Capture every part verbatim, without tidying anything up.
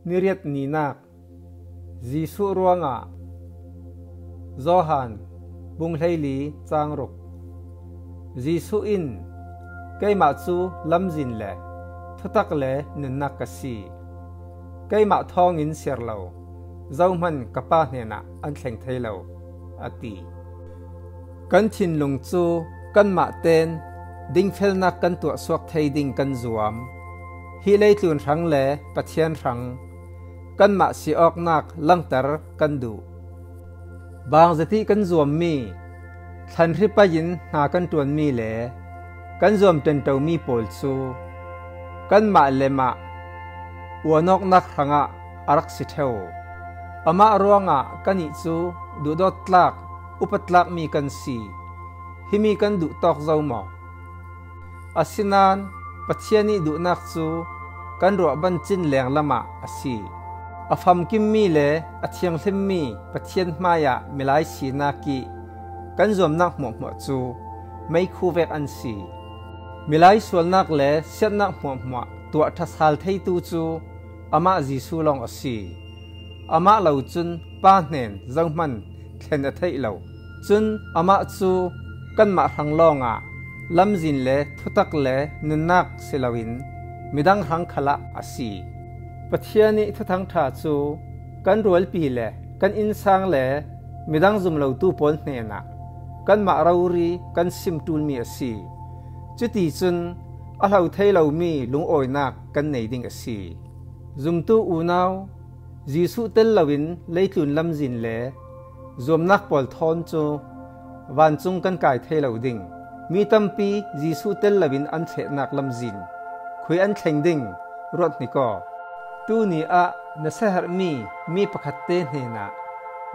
Niriat ninak. Jesuh ruangah. Johan bung hleili cang ruk. Jesuh in, "Keimah cu lamzin le thutak le nunnak ka si. Keimah thawngin siar lo zohman ka Pa hnenah an thleng thei lo," a ti. Kan thinlung cu kanmah tein dingfelnak kan tuahsuak thei ding kan zuam. Hi leitlun hrang le Pathian hrang kanmah si awknak langhter kan duh. Bang zatih kan zuammi, thlanhri pai-in hna kan ṭuanmi le kan zuam ṭanṭomi pawl cu kanmah le mah uanawknak hrangah a rak si ṭheo. Amah ruangah kannih cu duhdawt tlak, upat tlakmi kan si. Himi kan duh tawk zo maw? Asinain Pathian ih duhnak cu kan ruahban cin lenglam ah a si. A famkimmi le a thianghlimmi Pathian hmaiah milai sinak ih kan zuamnak hmuahhmuah cu meikhu vek an si. Milai sualnak le siatnak hmuahhmuah tuah ṭhasal theitu cu amah Jesuh lawng a si. Amah lo cun Pa hnen zohman thlen a theih lo. Cun amah cu kanmah hrang lawngah lamzin le thutak le nunnak si loin midang hrang khalah a si. Pathian ih Thuthang ṭha cu kan rualpi le kan innsang le midang zum lotu pawl hnenah kanmah rori kan sim ṭulmi a si. Cuticun a hlo thei lomi lungawinak kan nei ding a si. Zumtu unau, Jesuh tel loin leitlun lamzin le zuamnak pawl thawn cu vancung kan kai thei lo ding. Mi tampi Jesuh tel loin an fehnak lamzin khui an thleng ding, ruat hnik aw. Tuni ah na siaherhmi mi pakhatte hnenah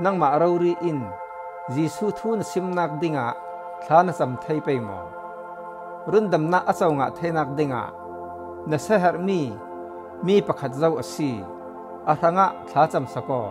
nangmah rori in Jesuh thu na simnak dingah thla na cam thei pei maw? Rundamnak a co ngah theinak dingah na siaherhmi mi pakhat zo a si. A hrangah thla camsak aw.